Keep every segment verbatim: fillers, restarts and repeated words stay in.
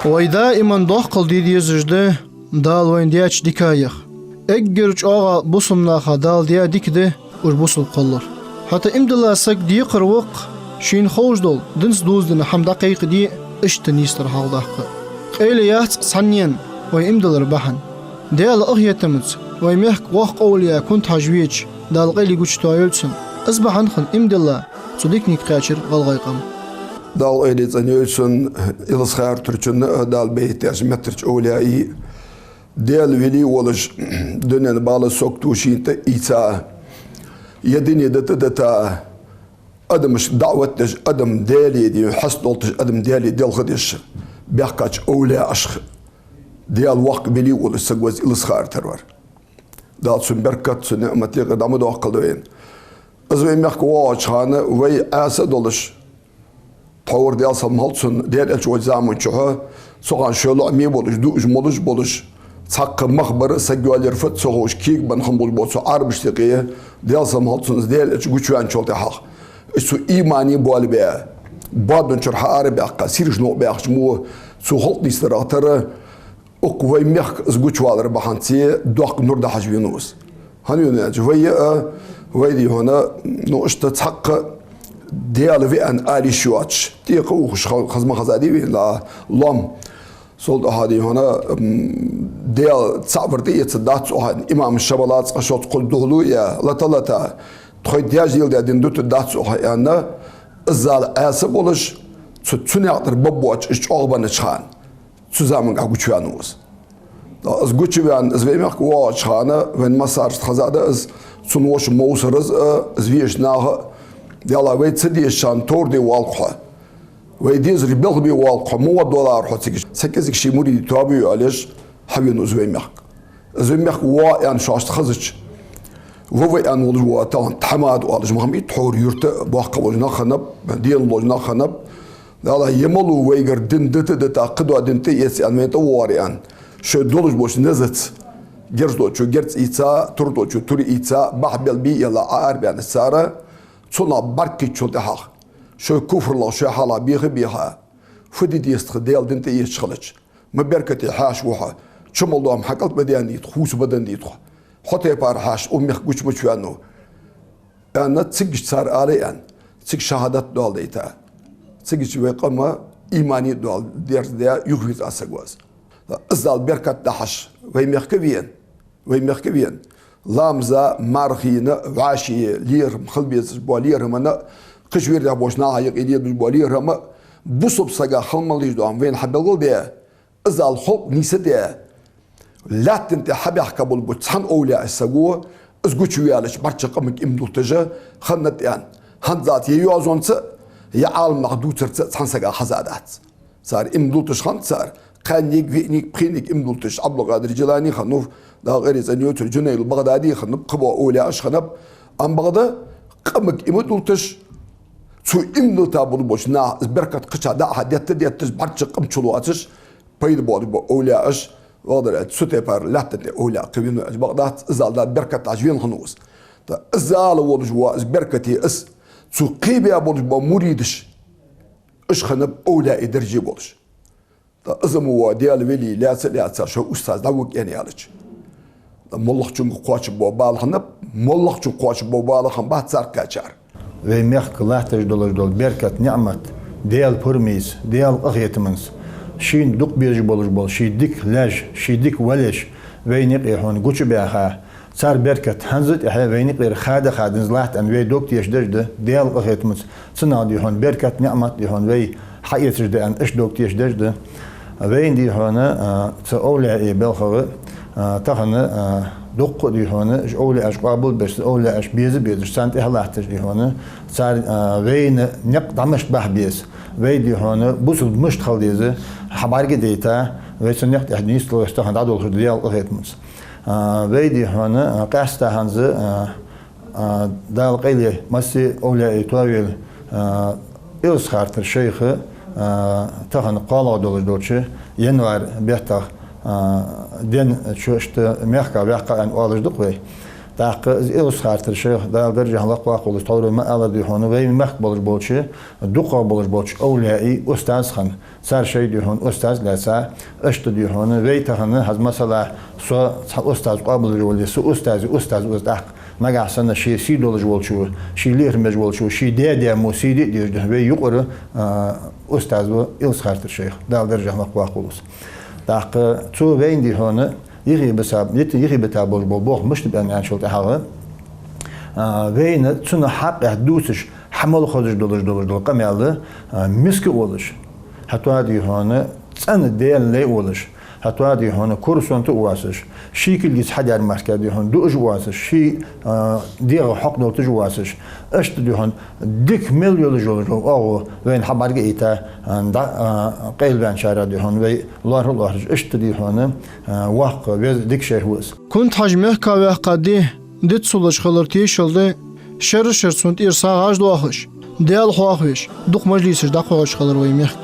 Вай даиман доккхал де дезаш да Дала вайна даьча дикаех. Эггара чӀоагӀа бусалба наха Дала даь дика да уж бусалба кхоллар. ХӀаьта иман дилла саг декхар ва-кх шийна ховш дола, динца дувзаденна хӀама дӀакхайкаде а, иштта нийсдар хьалхадаккха а. Къайле яц-кх цхьаннена вай иман диллар бахьан. Даьла къахетамца вай мехка воккха овлияъ Кунта-Хьажа веча, Дала къайле гучатоайойла цун. Из бахьан хинна иман дилла цу диканга кхаьчар гӀалгӀай къам. Дала къайле цӀенйойла цун, Иласха-Юртарчунна а, Дала бехке даьча меттача овлияий, Даьла вели волаш, дунен бала сагото шийна тӀа а ийца, ер дуне дита а дита, адамашка даӀват деш, адам Даьлеи дин хьаст долташ, адам Даьлеи делха деш баьхкача овлияашха Даьла воккха вели волаш саг ва из Иласха-Юртара вар. Дала цун беркат, цун ниӀмат декъа дӀа ма доаккхалда вайна. Из вай мехка воагӀача хана вай Ӏаса а долаш, тхьовра, Даьла салам хилда цунна, Даьла Элча волча заман чухь, цу хана шоай лоӀаме болаш, дуаш, молаш болаш, цхьаккха мах бар, саг йоалаяр фуд ца ховш, кегабенна хинна болаш бола цу Ӏарбашта юкъе, Даьла салам хилда цунна, из Даьла Элча гучаваьнначул тӀехьагӀа, из цу имане боалабаь, боадон чура хьаарабаьккха, сийраш новкъа баьхача мо, цу халкъ нийсдарах тара, укх вай мехка из гучавалар бахьанца доккха нур дахьаш венав из. ХӀана венав аьлча, вай а, вай, дий хьона, ну, иштта цхьаккха Даьла виан ала йиш йоацаш, тӀекха ухаш ха-, хаза ма хазадий вайна лоам. Цул тӀехьагӀа, дий хьона, м, Даьла цаӀ вар тӀаэцаргдац оаха, имам Шамала цкъа шозза кхозза духьал а яь, лата-лата, тхоай даьша леладаь дин дутаргдац оаха аьнна, иззал Ӏаса а болаш, цу, цу наькъа тӀара баб боацаш из чӀоагӀбеннача хана. Цу замангахь гучаваьннав из. Из гучаваьнна, из вай мехка воагӀача хана, вайна массарашта хеза а да из, цун воша Мовсар из а, из вешача наха а, Даьла, вай ца дезачарна товр де воалл-кх хьо. Вай дезар белхабе воалл-кх хьо, ма вода воаллар хьо цига. Цхьа кӀезига ший муридий тоаба йоалаеш, хьавенав из вай мехка. Из вай мехка воагӀа аьнна шоашта хезача, ва вай аьнна волаш вола тахан Тхьамада оалаш Махьмад, тхьовра юрта боккха волаш нах хиннаб, денал долаш нах хиннаб, Даьла, е малав вайгара дин дита а дита, кхыдола дин тӀаэца аьнна вайна тӀавоагӀар аьнна, шоай долаш болча низаца, герз долчо герз ийца, тур долчо тур ийца, бахьа бел бе а елла Ӏоарабаьннача цар, цунах бӀаргагучул тӀехьагӀа, шоай куфралах, шоай хьалах беха а беха, фу де деза тха Даьла дин тӀаэцаш хилча? Ма беркате хьаьша ва хьо, чу мел дола хӀама хьа кӀалтӀа ма даьннадий тхо, хӀусам ма даьннадий тхо. Хьо тайпара хьаьша укх мехка гуча ма чувеннав. Аьнна, цига цар ала а аьнна, цига шахӀадат а доаладайта. Цига вай къам имане а доаладаь, дерзадаь, юхавийрза саг ва из. Иззал беркат дахьаш, вай мехка вена, вай мехка вена, ламаза, мархийна, вӀаший лерхӀам хила безаш бола лерхӀамна, кхыча вирдехь болча наха юкъе леладеш бола лерхӀам, бусалба сага хила мел дезаш дола хӀама вайна хьабелгалдаь, иззал халкъ нийсдаь, лаьттан тӀа хьабаьхка болаш бола цхьан овлияъ саго, из гучаваьлча бӀарчча къамага иман дуллаш хиннад аьнна. ХӀанзалца е йоазонца, е Ӏаламнаха дувцарца цхьан сага хеза дац. Цар иман дуллаш хиннад цар, кхаьннега, виъннега, пхеннега иман дуллаш Ӏабдулкъадир Жилани хиннав, Дала къайле цӀенйойла цун, Джунайдул БагӀдади хиннав, кхыбола овлияаш хиннаб, амма бакъда къамага иман дуллаш, цу иман дилла болаш болча наха из беркат кхыча дӀа-хьа детта-детташ, бӀарчча къам чу лоацаш, пайда болаш бола овлияаш, вагӀдар аьлча, цу тайпара лаьттан тӀа овлияъ кхы венав аьлча бакъ дац, иззал Дала беркат дахьаш вена хиннав из. ТӀаккха иззал волаш вола из беркате из, цо кхебаь болаш бола муридаш, уж хиннаб овлияий дарже болаш. ТӀаккха из ма вола Даьла вели лаьца а лаьца шоай устаз дӀавига аьнна аьлча, моллагӀчунга кхоачаш бола бала хиннаб, моллагӀчунга кхоачаш бола бала хиннабац цар кхаьчар. Вай мехка латташ долаш дола беркат, ниӀмат, Даьла пурамаца, Даьла къахетамца, шийна дукха безаш болаш бола ший дика лаьш, ший дика валеш, вайна юкъе хьона гучабаьха, цар беркат хӀанз а тӀехьа вайна юкъера хада-хадаза латт аьнна вай дог тешаш деш да, Даьла къахетамца, цунах, дий хьона, беркат, ниӀмат, дий хьона, вай хьаэцаш да аьнна, иштта дог тешаш деш да. Вайна, дий хьона, а, цу овлияий белхагӀа, а, тахан, а, дуккха а, дий хьона, уж овлияаш къоабал беш, цу овлияашта беза безаш, царна тӀехьа латташ, дий хьона, цар, а, вайна никъ дӀа мишта бахьа беза, вай, дий хьона, бусалба мишта хила деза, хьабӀаргадайта, вай цу никъ тӀа нийслуш тахан дӀадолхаш да Даьла къахетамца. А, вай, дий хьона, а, къаьстта хӀанз, а, а, Дала къайле массе овлияий тоавелла, а, Иласха-Юртара шайх, а, тахан кхоалагӀа долаш долча январь беттах, а, ден чу иштта мехка ваьккха аьнна оалаш да-кх вай. ТӀаккха из Илсхартера шайх, Дала даржах лакхваккхалва из, тхьовра ма аллара, дий хьона, вай мехка болаш болча, дукхагӀа болаш болча овлияий устаз хинна. Цар шоай, дий хьона, устаз лаьца, иштта, дий хьона, вай тахан, хӀанз масала, со цхьа устаз къоабалвеш вале, са устазий устаз ва из тӀаккха. Нагахьа санна ший сий долаш волчо, ший лерхӀам беш волчо, ший даь-даь мо сий де а дезаш, дий хьона, вай юкъара, а, устаз ва Илсхартера шайх, Дала даржах лакхваккхалва из. ТӀаккха цо вайна, дий хьона, йихи биса, йита, йихи бита болаш бола болх мишта ба аьнна аьлча тӀехьагӀа, а, вайна цунна хьакъехьа дувцаш, хьа мел хозаш долаш, долаш дола къамаьл, а, миска а волаш, хӀаьта, дий хьона, цӀена Даьла лай а волаш, хӀаьта, дий хьона, курсант а воацаш, ший кулгаца хьадаьр мара, дий хьона, дуаш а воацаш, ший, а, дегӀа хьокхадойташ а воацаш, иштта, дий хьона, дика мел йолаш йола оагӀув вайна хьабӀарга а ийта, а, дӀа, а, къайлаваьнначарех, дий хьона, вай лоархӀа а лоархӀаш, иштта, дий хьона, а, воккха, веза, дика шайх ва из. Кунта-Хьажа мехка ваьккха ди дицлуш хилар тешал да, шера-шера цунна тӀера сагӀаш доахаш, Даьла хьоахавеш, дукха мажлисаш дӀакхоачаш хилар вай мехка.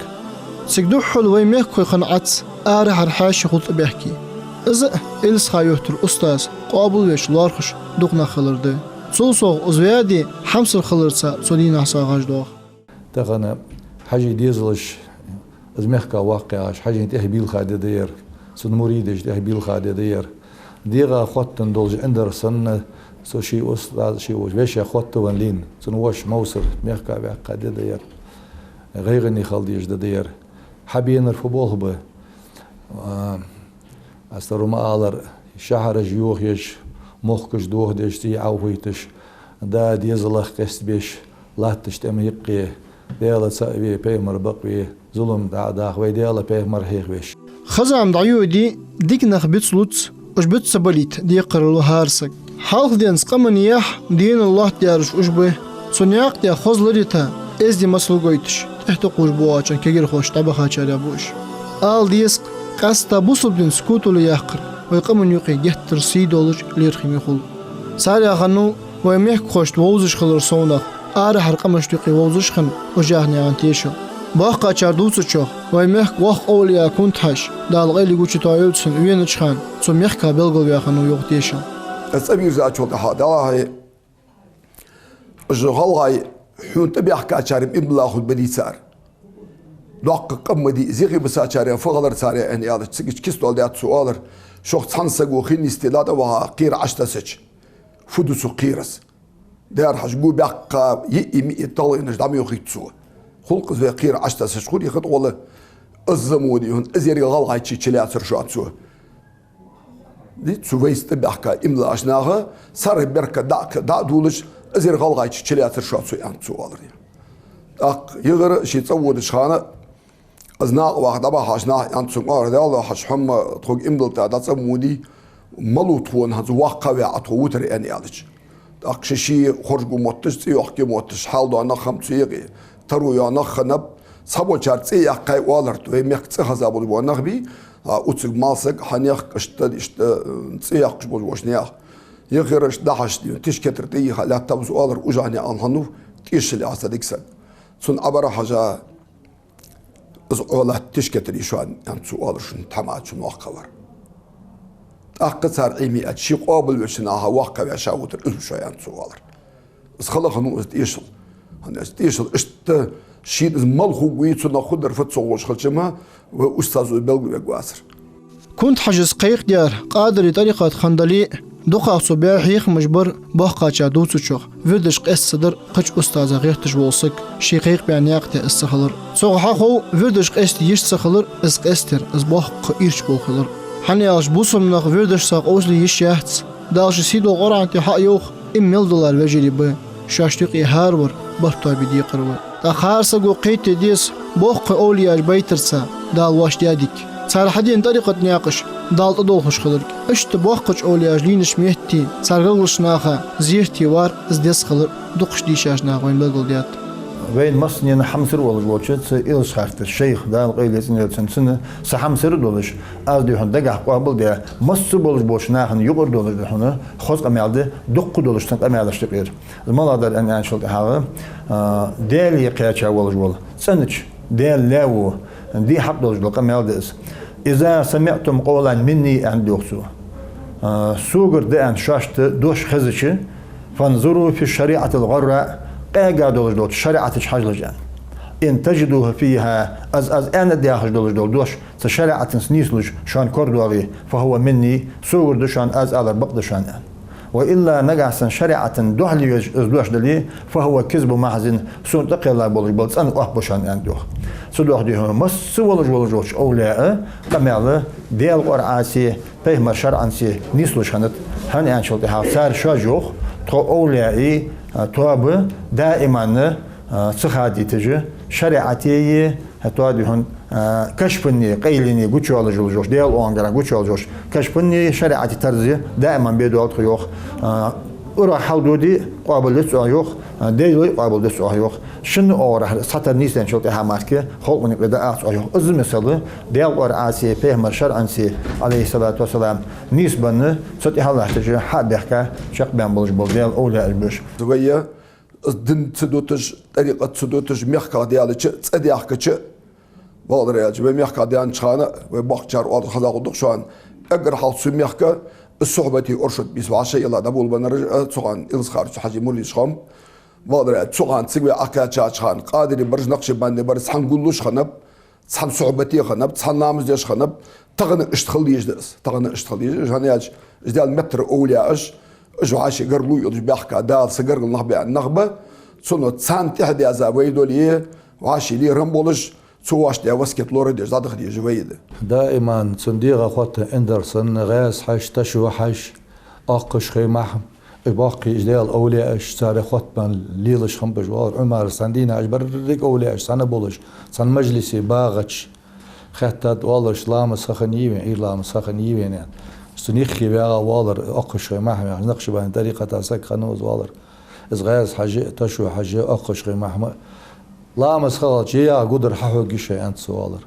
Цига духхьал вай мехкахой хинна Ӏац, арахьара хьаьший хул тӀабаьхке. Из а Илсха-Юртара устаз, къоабалвеш лоархӀаш дукха нах хилар да. Цул совгӀа из ваь ди хьамсара хиларца цу дийнахьа сагӀаш доагӀа. Тахан Хьажий дезалаш, из мехка ваккха яхаш, Хьажийна тӀехбийлха ди да ер, цун муридашта тӀехбийлха ди да ер. ДегӀа хоттаденна долаш Ӏиндар санна, цу ший устаз, ший воша веший хоттавенна лийнна, цун воша Мовсар мехка ваьккха ди да ер. ГӀайгӀане хила дезаш ди да ер. Хьабенар фу болх ба? А, астагӀфируллахӀ, ма аллара, шахьараш йохаеш, мохкаш дохадеш, цӀий Ӏовхайташ, да дезалах къестабеш, латташ тӀема йиккхе, Даьла цаӀ ве, пайхамар бакъ ве, зулам дӀа а даха, вай Даьла, пайхамар хьехавеш. Хазам дӀайоде, дика нах бицлуц, уж бицца балийта декхарийла ва хӀара саг. Хьалха денз къаман яхь, денал лоаттадаьраш уж ба. Цу наькъа тӀа хоза ларита, эздий масал гойташ, тӀехьа тӀакхувш боагӀачун кагирхошта дӀабахачарех ба уж. Ала деза-кх, къаьстта бусалба динца котало яьккхар вай къаман юкъе геттара сий долаш, лерхӀаме хул. Царех хиннав вай мехкахошта вовзаш хилар совнагӀа, арахьара къамашта юкъе вовзаш хинна ужахьнаькъан тешал. Боккхачар дувцачох, вай мехка воккха овлия Кунта-Хьажа, Дала къайле гучатоайолда цун, венача хана цу мехка белгалваь хиннав йоах тешал. Из цӀа вийрзачул тӀехьагӀа, Дала хьай, уж гӀалгӀай хьона тӀабаьхкачар иман дилла хургба дийцар. Доккха къам ма дий из, йихи бисачарех фу хилар царех аьнна аьлча, цига кистола даьд цо оалар, шох цхьан саго хин йисте дӀатӀаваха кхера Ӏочутессача, фу ду цу кхерас? Даьра-Хьажа, гу баьккха, йиъ-йиъ талгӀенаш дӀамайохийт цо. Хул-кх из вай кхера Ӏочутессача, хургья-кх тӀаккха, из мо, дий хьона, из еррига гӀалгӀайче чулоацар шоана цо. Ди, цу вайца тӀабаьхка иман диллача наха, цар беркат дӀа-, дӀа а дувлаш, из еррига гӀалгӀайче чулоацар шоана цо, аьннад цо оалар. ТӀаккха йигӀар ший цӀаводача хана, из накъаваха дӀабахача наха аьннад цунга оалар: «Даьла, хьажа, хьо-м тхога иман диллалца дӀа цӀа ма воде, малув тхона хӀанз воккха а ваь Ӏа тхо вутар?» — аьнна аьлча. ТӀаккха ше ший хоржаргвоацаш, цӀи йоаккхаргвоацаш, хьал доаха нах хиннаб цу юкъе, таро йоаха нах хиннаб, цхьаболчар цӀи яьккхай оалар, вай мехка цӀи хеза болаш бола нах бий, а, уциг малсаг, хьанех, иштта, иштта, цӀи яьккхаш болаш болча наьха. ЙигӀараш дӀахьош, дий хьона, тишкетар тӀайийха лаьттаб из оалар, ужахьнаькъан хиннав, тешал яь цхьа дика саг. Цунна Ӏобар, хьажа, из Ӏолатта тишкетар йий шоана, аьннад цо оалар, шун тхьамада, шун воккхагӀвар. ТӀаккха цар Ӏийме аьлча, ше къоабалвеча наха воккха ваь ша вутар из ва шоана, аьннад цо оалар. Из хала хиннав из тешал. ХӀана аьлча тешал иштта, шийна из мала хургвий, цунах хургдар фуд ца ховш хилча-м, вай устазо белгалвергвацар. Кунта-Хьажас кхайкхадаьр Къадарий тӀарикъат хинна дале а, дукхагӀа цо баь хьехамаш бар, боккхачар дувцачох, вирдаш къаьста ца дар кхыча устазах гӀерташ вола саг, ше кхайкхабаь наькъа тӀа из ца хилар. Цох хьахов вирдаш къаьста йиш ца хилар, из къаьстар, из боккха ирча болх хилар. ХӀана аьлча бусалба наха вирдашца къовсале йиш яц. Дала ший сийдолча Къуръан тӀа хьа а йоах: иман мел диллар вежарий ба, шоашта юкъе хӀаравар барт тоабе декхар ва. ТӀаккха хӀара саго кхайкаде деза боккхий овлияш байтарца Дала воашта даь дика, цар хьадена тӀарикъата наькъаш Далла тӀадолхаш хиларга. Иштта боккхача овлияша лийннача метте, цар гаргарча наха зерате вар, из деза хилар дукхача дийшача наха вайна белгалдаьд. Вайна массанена хьамсара волаш волча цу Илсхартера шайха, Дала къайле цӀенйойла цун, цунна са хьамсара долаш, аз, дий хьона, дагахьа къоабалдаь, массаболаш болча нахана юкъара долаш, дий хьона, хоза къамаьл да, дукха долаш цун къамаьлашта юкъера. Из малагӀа дар аьнна аьлча тӀехьагӀа, а, Даьлага кхаьча волаш вола, цӀенача, Даьла лай ва, дий хьакъ долаш дола къамаьл да из. «إذا سمعتم قولا مني», — аьннад йоах цо. А, согара да аьнна шоашта дош хезача, فانظروا في الشريعة الغراء, къаьга долаш долча шариӀата чу хьажалаш аьнна. إن تجدوه فيها, аз, аз аьннад яхаш долаш дола дош цу шариӀатаца нийслуш шоана корадоагӀе, فهو مني, согара да шоана, аз алар бакъ да шоана аьнна. وإلا, нагахьа санна шариӀата духьале везаш из дош дале, فهو كذب محض, сона тӀакхелла болаш бола цӀена оапаш ба шоана аьннад йоах. Цудухьа дий хьона, масса волаш волаш волча овлияа къамаьл Даьла КъорӀанцеи пайхамара шарӀанцеи нийслуш хиннад, хӀана аьлча тӀехьа цар шоаш йоах, тхо овлияий, а, тоаба даиман, а, ца хадийташ, шариӀатеи, а, тоаба дий хьона, а, кашфани, къайленеи гучайоалаш йолаш йоах, Даьла оагӀорахьа гучайоалаш йоах, кашфани шариӀата тарзи даиман бе доал тхо йоах, а, урагӀ хьалдоде къоабалдац оаха йоах, а, Даьлеи къоабалдац оаха йоах. Шин оагӀорахьа цхьатарра нийсденначул тӀехьа мара халкъа юкъе дӀаац оаха йоах. Из мисал Даьла КъорӀанцеи пайхамара шарӀанцеи, عليه الصلاة والسلام, нийсбенна, цу тӀехьа латташ хьа а баьхка, чакхбаьнна болаш бола Даьла овлияаш ба уж. Вай из дин ца дуташ, тӀарикъат ца дуташ, мехках даьлча, цӀадаьхкача, бакъдар аьлча, вай мехках даьннача хана, вай боккхачар оалаш хеза гӀо дукха шоана, эггара хьалха цу мехка из сухьбатий оршот бийса вӀашагӀъелла дӀаболабеннараш а цу хана Илсхан-Юртара Хьажий, Муллаи Шихом, бакъдар аьлча, цу хана цига вай Ӏокхаьчача хана къадирий бараш, накъшбандий бараш цхьана гуллуш хиннаб, цхьана сухьбате хиннаб, цхьана ламаз деш хиннаб, тахан а иштта хила дезаш да из, тахан а иштта хила дезаш да из, хӀана аьлча, из Даьла меттара овлияаш, уж вӀаший гаргало йолаш баьхка, Дала са гаргара нах ба аьнна нах ба, цудухьа царна тӀехьа деза вай дале, вӀаший лерхӀам болаш, цу воашта васкет лорадеш дӀадаха дезаш вай да. Даиман цун дегӀа хотта Ӏиндар санна, ГӀаьз-Хьажа, Ташо-Хьажа, Оккхаш-Хой Махьма, уж боккхий уж Даьла овлияаш, царех хоттабенна лелаш хиннаб уж, оалар, Ӏумара цхьан дийнахьа уж беррига овлияаш цхьана болаш, цхьан мажлисе багӀача, хаьттад, оалар, ламаз ха хиннай вайна, Ӏуйра ламаз ха хиннай вайна аьнна. Цун юххе ваьгӀа, оалар, Оккхаш-Хой Махьма яхаш, накъшбандий тӀарикъата саг хиннав из, оалар. Из ГӀаьз-Хьажа а, Ташо-Хьажа а, Оккхаш-Хой Махьма а, ламаз ха хилча, е яха гудар хьахьоргья шоана, аьннад цо, оалар.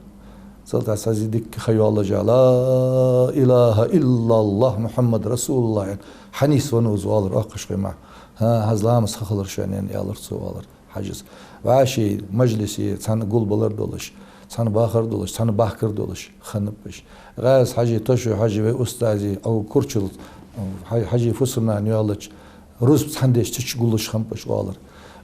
Цул тӀехьагӀа цхьа зе дика ха йоаллаш а, لا إله إلا الله محمد رسول الله аьнна, хьанийсвеннав из, оалар, Оккхаш-Хой Махьма. ХӀа, хӀанз ламаз ха хилар шоана аьнна, аьлар цо, оалар Хьажас. ВӀаший мажлисе цхьана гулбалар долаш, цхьана бахар долаш, цхьана бахкар долаш хиннаб уж. ГӀаьз-Хьажеи Ташо-Хьажеи, вай устазеи, Ӏо курчал Хьа-, Хьажий фусам-нана йоаллача, рузба цхьана деш цу чу гуллуш хиннаб уж, оалар.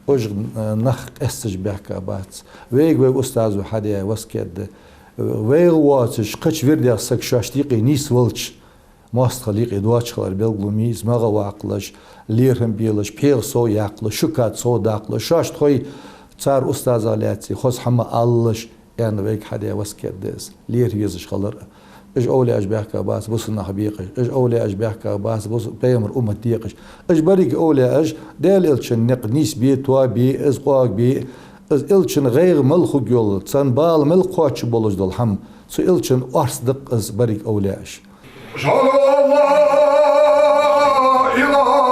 Уж, э, нах къесташ баьхка бац. Вайга вай устазо хьадаь васкет да. ВайгӀа воацаш, кхыча вирдех саг шоашта юкъе нийсвелча, моастагӀал юкъе доацаш хилар белгало ма йий из, магӀа ваккхалаш, лерхӀам белаш, пхьегӀа сов яккхалаш, шукат сов даккхалаш, шоашта хой цар устазах лаьце хоза хӀама алалаш, аьнна, вайга хьадаь васкет да из, лерхӀа везаш хилар. Уж овлияаш баьхка бац бусалба нах бекъаш, уж овлияаш баьхка бац бус-, пайхамара уммат декъаш. Уж беррига овлияаш Даьла Элчан наькъа нийсбе, тоабе, из къоабе, из Элчан гӀайгӀа мел хургйолаш, царна бала мел кхоачаш болаш дола хӀама, цу Элчан орц да-кх из беррига овлияаш. أشهد أن لا إله إلا الله.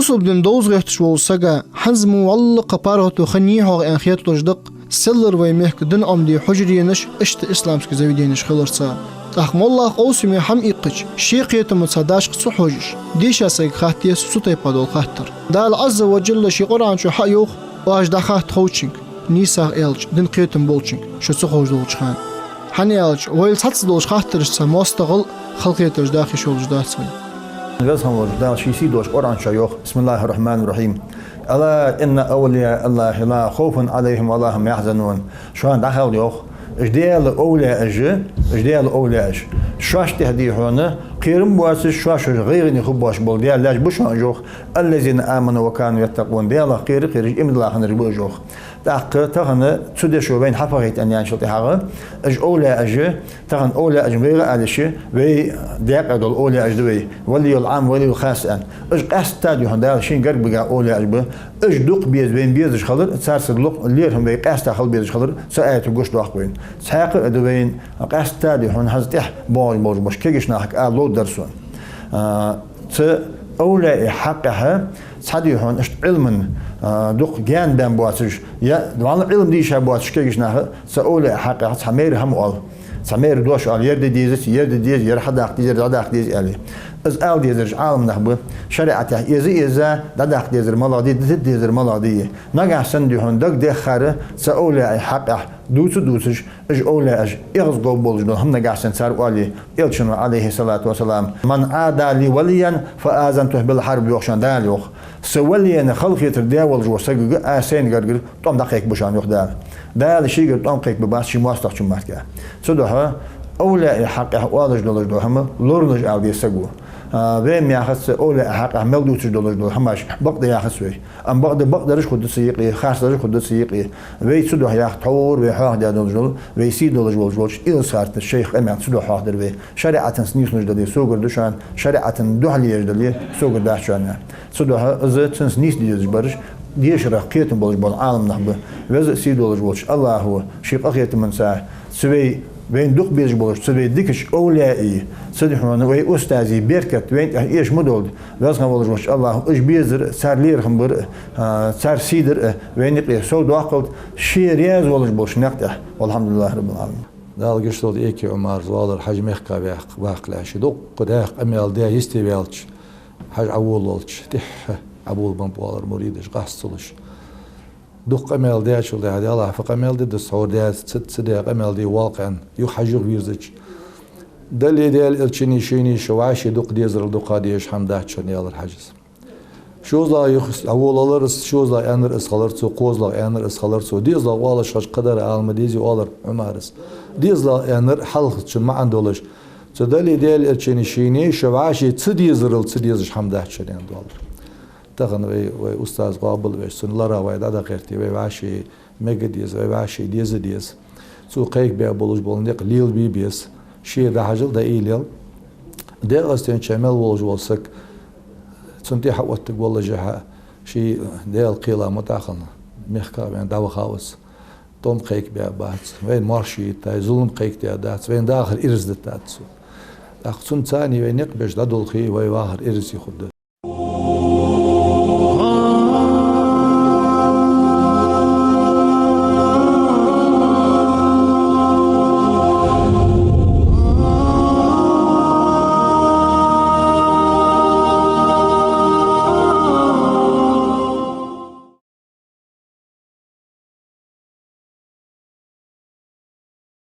Бусалба дин довза гӀерташ волча сага хӀанз мо вӀалла кхы паргӀато ха нийхьогӀа аьнна хеталуш да-кх, селлара вай мехка дина Ӏомаде хьужаренаш, иштта исламски заведенеш хиларца. ТӀаккха моллагӀа къовсаме хӀама иккхача, ший кхетамца дашха ца хьожаш, дийша сага хатта деза цу тайпара дола хаттар. Дала Ӏазза ва Джалла ший Къуръан чу хьайоах: «Оаш дӀахатта ховчунга, нийсагӀа аьлча, дина кхетам болчунга, шо ца ховш долча хана». ХӀана аьлча, вайла цхьацца долча хаттарашца моастагӀал халахетараш даха йиш йолаш дац вай. Веза хинна волча Дала ший сий долча Къуръан чу йоах: بسم الله الرحمن الرحيم. ألا إن أولياء الله لا خوف عليهم ولا هم يحزنون. Шоана дӀахалда, йоах, уж Даьла овлияаш, уж Даьла овлияаш, шоашта тӀехьа, дий хьона, кхерам боацаш, шоаш уж гӀайгӀане хургбоацаш бола Даьла лаьш ба шоана, йоах. الذين آمنوا وكانوا يتقون. Даьлах кхера-кхераш, иман дилла хиннараш ба уж, йоах. ТӀаккха тахан цу дешо вайна хьапахийта аьнна яьнначул тӀехьагӀа, уж овлияаш, тахан овлияаш вайга ала йиш я, вай даькъе дола овлияаш да вай, ولي العام، ولي الخاص аьнна. Уж къаьстта, дий хьона, Дала шийна гарга бигача овлияаш ба. Уж дукха беза вайна безаш хилар, царца лукъ лерхӀам вай къаьстта хила безаш хилар цу аято гуш доаккх вайна. Цхьаькха а да вайна къаьстта, дий хьона, хӀанз тӀехьа боагӀаш болаш болча кегийча нахага ала ловш дар сона. А, цу овлияий хьакъехьа цхьа, дий хьона, иштта Ӏилман, а, дукха гаьна баьнна боацаш, е вӀалла Ӏилма дийша боацаш кегийча наха цу овлияий хьакъехьа цхьа майра хӀама оал. Цхьа майра дош оал: ер де дезац, ер де деза, ер хьадаккха деза, ер дӀадаккха деза, аьле. Из ала дезараш Ӏаламнах ба, шариӀатехь эза-эза, дӀадаккха дезар малагӀа да, дита дезар малагӀа да. Нагахь санна, дий хьона, дагадеххар цу овлияий хьакъехьа дувца-дувцаш, уж овлияаш эгӀазгӀоргболаш дола хӀама нагахь санна цар оале, Элчано, عليه الصلاة والسلام: «من عادى لي وليا فآذنته بالحرب», йоах шоана Дала, йоах. Са валийна халахетар даь волаш волча сагага аз сайна гаргара тӀом дӀакхайкабу шоана, йоах Дала. Дала шийгара тӀом кхайкабергбац ший моастагӀчун мара. Цудухьа овлияий хьакъехьа оалаш долаш дола хӀама лоралуш ала деза саго. А, вайна яхац овлияий хьакъехьа мел дувцаш долаш дола хӀамаш бакъда яхац вай. Амма бакъда бакъдараш хургда цу юкъе, харцдараш хургда цу юкъе. Вай цудухьа яхар, тхьовра вай хьоахадаь долаш дола, вай сий долаш волаш волча Илсхан-Юртарча шайха къамаьл цудухьа хьоахадир вай. ШариӀатаца нийслуш дале, согара да шоана, шариӀата духьала еш дале, согара дац шоана. Цудухьа из цунца нийса дезаш бараш дешарах кхетам болаш бола Ӏаламнах ба. Веза а сий долаш волча АллахӀа ший къахетамца цу вай, вайна дукха безаш болаш, цу вай дикача овлияий, цу, дий хьона, вай устазий беркат вайна тӀа эша ма долда. Веза хинна волаш волча АллахӀа уж безар а, цар лерхӀам бар а, а, цар сий дар а вайна юкъе совдоаккхалда ший раьза волаш болча наькъа тӀа. والحمد لله رب العالمين. Дала гешт долда Эки Ӏумара, из оалар Хьажа мехка ваккха-, ваккхалехь, ший дукха дакъа къамаьл даь йисте ваьлча, Хьажа Ӏоволавелча, тӀехьа Ӏоволабеннаб, оалар, муридаш гӀаз ца луш. Дукха къамаьл даьчул тӀехьагӀа: «ДӀахо фу къамаьл даьд из, хьо даьд, ца, ца даь къамаьл де валкъен», юха Хьажа юхавийрзача: «Даллеи Даьла Элчанеи шийнеи шо вӀаший дукха дезарал дукха дезаш хӀама дац шоана», аьлар Хьажас. ШозлагӀа юха Ӏоволавелар из, шозлагӀа аьннар из хилар цо, кхозлагӀа аьннар из хилар цо. ДезлагӀа оалаш хилча, кхыдар ала ма дезий, оалар Ӏумарас. ДезлагӀа аьннар хьалхарчун маӀан долаш. Цо: «Даллеи Даьла Элчанеи шийнеи шо вӀаший ца дезарал ца дезаш хӀама дац шоана», аьннад, оалар. Тахан вай, вай устаз къоабалвеш, цун ларах вай дӀадахьа гӀерте, вай вӀаший мегаргда деза, вай вӀаший деза деза. Цо кхайкабаь болаш бола никъ лелабе беза. Ше дӀахьажал, дӀаийлел. ДегӀастенча мел волаш вола саг, цунна тӀехьа оттаргволлашехьа, ший Даьла кхела мутӀахьа хинна, мехка а вена дӀавахав из. ТӀом кхайкабаь бац, вайна моаршал йиттай, зулам кхайкадаь дац, вайна дахар ираз дитад цо. ТӀаккха цунца цхьана вай никъ беш дӀадолхе, вай вахар ираз хургда.